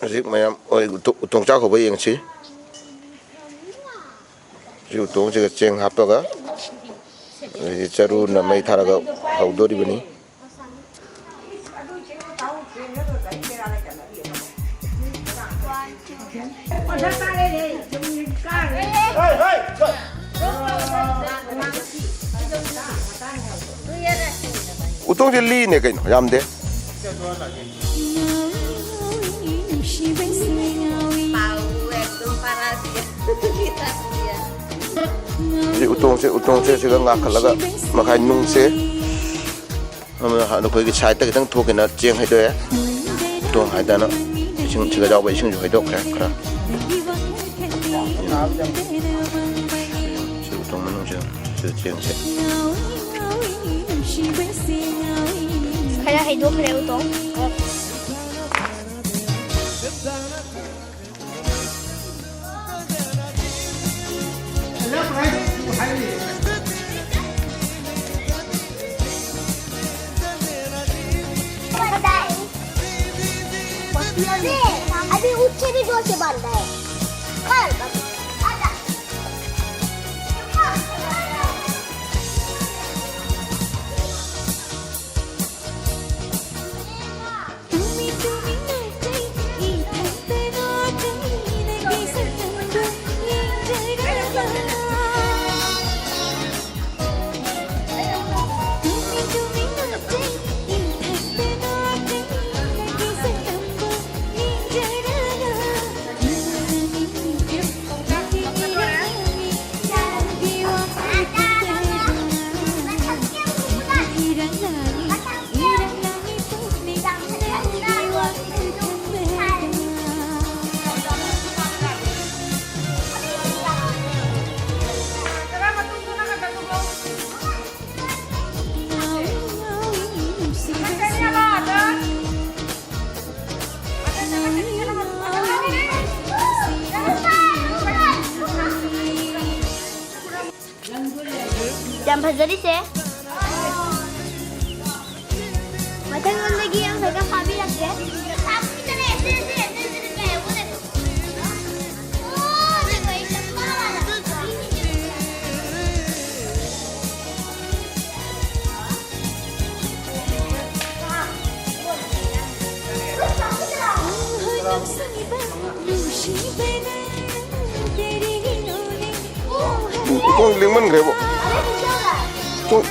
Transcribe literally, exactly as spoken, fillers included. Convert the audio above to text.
ꯍꯧꯖꯤꯛ ꯃꯌꯥꯝ ꯍꯣꯏ ꯎꯇꯣ-, ꯎꯇꯣꯡ ꯆꯥꯛ ꯍꯧꯕ ꯌꯦꯡꯁꯤ꯫ ꯁꯤ ꯎꯇꯣꯡꯁꯤꯒ ꯆꯦꯡ ꯍꯥꯞꯄꯒ, ꯑꯗꯩꯗꯤ ꯆꯔꯨꯅ ꯃꯩ ꯊꯥꯔꯒ ꯍꯧꯗꯣꯔꯤꯕꯅꯤ꯫ ꯎꯇꯣꯡꯁꯦ ꯂꯤꯅꯦ ꯀꯩꯅꯣ, ꯌꯥꯝꯗꯦ꯫ ꯁꯤ ꯎꯇꯣꯡꯁꯦ, ꯎꯇꯣꯡꯁꯦ ꯁꯤꯒ ꯉꯥꯈꯠꯂꯒ ꯃꯈꯥꯏ ꯅꯨꯡꯁꯦ ꯑꯃ ꯑꯩꯈꯣꯏꯒꯤ ꯁꯥꯏꯠꯇ ꯈꯤꯇꯪ ꯊꯣꯛꯀꯦꯅ ꯆꯦꯡ ꯍꯩꯗꯣꯛꯑꯦ꯫ ꯎꯇꯣꯡ ꯍꯥꯏꯗꯅ ꯏꯁꯤꯡ ꯁꯤꯒ ꯌꯥꯎꯕ ꯏꯁꯤꯡꯁꯨ ꯍꯩꯗꯣꯛꯈ꯭ꯔꯦ ꯈꯔ꯫ ꯁꯤ ꯎꯇꯣꯡ ꯃꯅꯨꯡꯁꯤꯗ ꯁꯤꯗ ꯆꯦꯡꯁꯦ꯫ ꯈꯔ ꯍꯩꯗꯣꯛꯈ꯭ꯔꯦ ꯎꯇꯣꯡ꯫ अभी ऊंचे भी जोर से बांधता है। कल। ꯌꯥꯝ ꯐꯖꯔꯤꯁꯦ꯫ ꯃꯊꯪꯂꯣꯝꯗꯒꯤ ꯑꯃꯈꯛꯀ ꯐꯥꯕꯤꯔꯛꯀꯦ꯫ ꯊꯣꯡ ꯂꯦꯡꯃꯟꯈ꯭ꯔꯦꯕꯣ꯫ ꯊꯣꯡ꯫